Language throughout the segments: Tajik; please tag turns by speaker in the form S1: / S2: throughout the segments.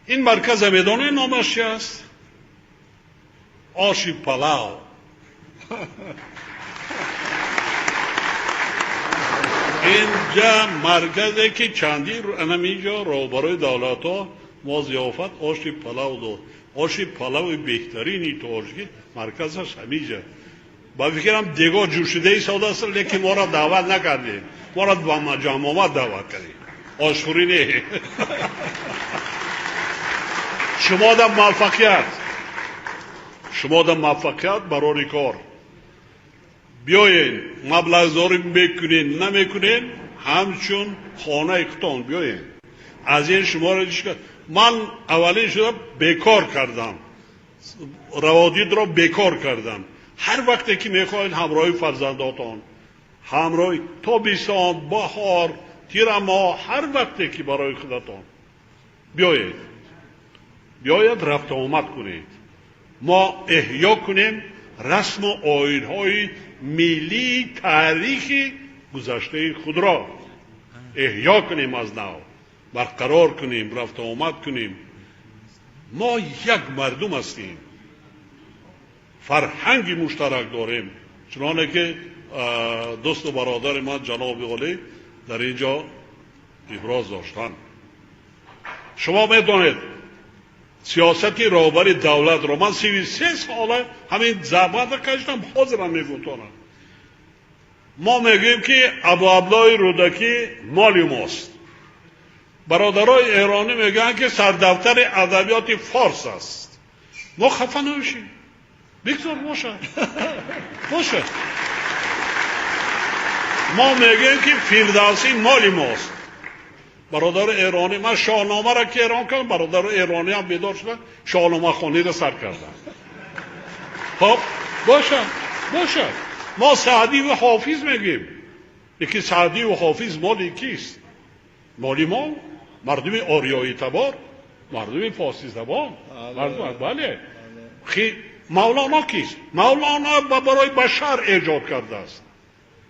S1: Ин марказа медонед номаш чи аст? Оши палав. Инҷа марказе ки чандин анаминҷо роҳбарои давлатҳо мо зиёфат оши палав дод. Оши палави беҳтарини тоҷикӣ марказаш ҳаминҷа. Ба фикрам дегоҳ ҷӯшида истодааст, лекин моро даъват накардем. Моро ба ҷамъомад даъват кардем. Ошхӯрӣ не. Шумо да муваффақият. Шумо да муваффақият барори кор. Биёен, маблағгузорӣ мекунед, намекунед, ҳамчун хонаи худтон биёен. Аз ин шуморо ман аввалин шуда бекор кардам. Раводидро бекор кардам. Ҳар вақте ки мехоҳед ҳамроҳи фарзандотон, ҳамроҳи тобистон, баҳор, тирамоҳ, ҳар вақте ки барои худатон биёед. Биёед рафту омад кунед. Мо эҳё кунем расму оинҳои миллии таърихи гузаштаи худро. Эҳё кунем аз нав, барқарор кунем, рафту омад кунем. Мо як мардум ҳастем. Фарҳанги муштарак дорем. Чуноне ки дӯсту бародари ман ҷаноби олӣ дар ин ҷо иброз доштанд. Шумо медонед сиёсати роҳбари давлатро ман 33 сола ҳамин заҳматро кашидам, ҳозирам мегӯтонам. Мо мегӯем ки Абу Абдуллоҳи Рӯдакӣ моли мост. Бародарои эронӣ мегӯянд ки сардафтари адабиёти форс аст. Мо хафа намешем. Бигзор бошад. Бошад. Мо мегӯем ки Фирдавсӣ моли мост. Бародари эронӣ, ман шоҳномаро ки эрон кардам, бародари эронӣ ҳам бедор шуданд, шоҳномахониро сар карданд. Хоб, бошад, бошад. Мо Саъдиву Ҳофиз мегӯем. Лекин Саъдиву Ҳофиз моли кист? Моли мо, мардуми ориёӣ табор, мардуми форсизабон. Мардум, бале. Мавлоно кист? Мавлоно барои башар эҷод кардааст.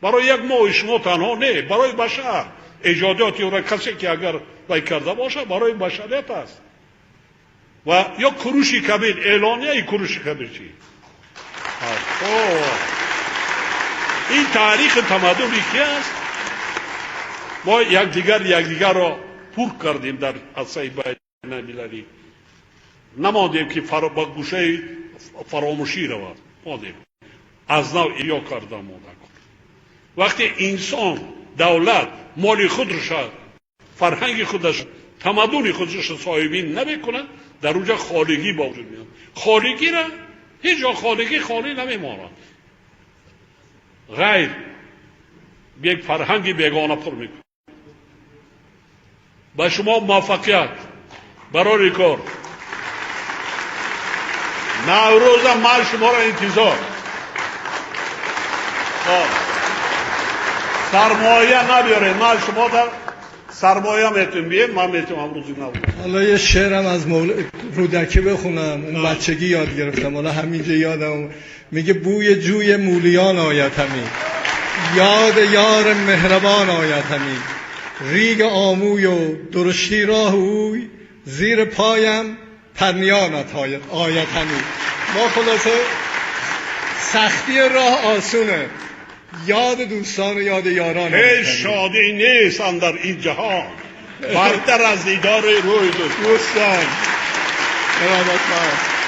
S1: Барои як моҳи шумо танҳо не, барои башар. Эҷодиёти ӯро касе ки агар вай карда бошад, барои башарият аст. Ва ё Куруши Кабир, эълонияи Куруши Кабир чӣ? Ин таърихи тамаддуни ки аст? Мо якдигарро пур кардем дар арсаи байналмилалӣ. Намондем ки ба гӯшаи фаромӯшӣ равад. Мондем. Аз нав эҳё кардам монда. Вақте инсон, давлат моли худро, фарҳанги худаш, тамаддуни худашро соҳибин намекунад, дар онҷо холигӣ ба вуҷуд меояд. Холигиро ҳеҷ ҷо холигӣ холӣ намемонад. Ғайр як фарҳанги бегона пур мекунад. Ба шумо муваффақият барори кор. Наврӯза ман шуморо интизор. Сармоя набиёред, ман шумо дар сармоя метум биед, ман метум амрӯзи Наврӯз.
S2: ҳола یه شعرم از رودکی بخونم. اون بچگی یاد گرفتم، حالا همینجا یادم میگه بوی جوی مولیان آید همی، یاد یار مهربان آید همی، ریگ آموی و درشتی راه اوی، زیر پایم پرنیانت آید همی. ما خلاصه سختی راه آسونه، یاد دوستان و یاد یاران.
S1: هیچ شادی نیست اندر این جهان برتر از دیدار روی دوستان.
S2: ارادتمند.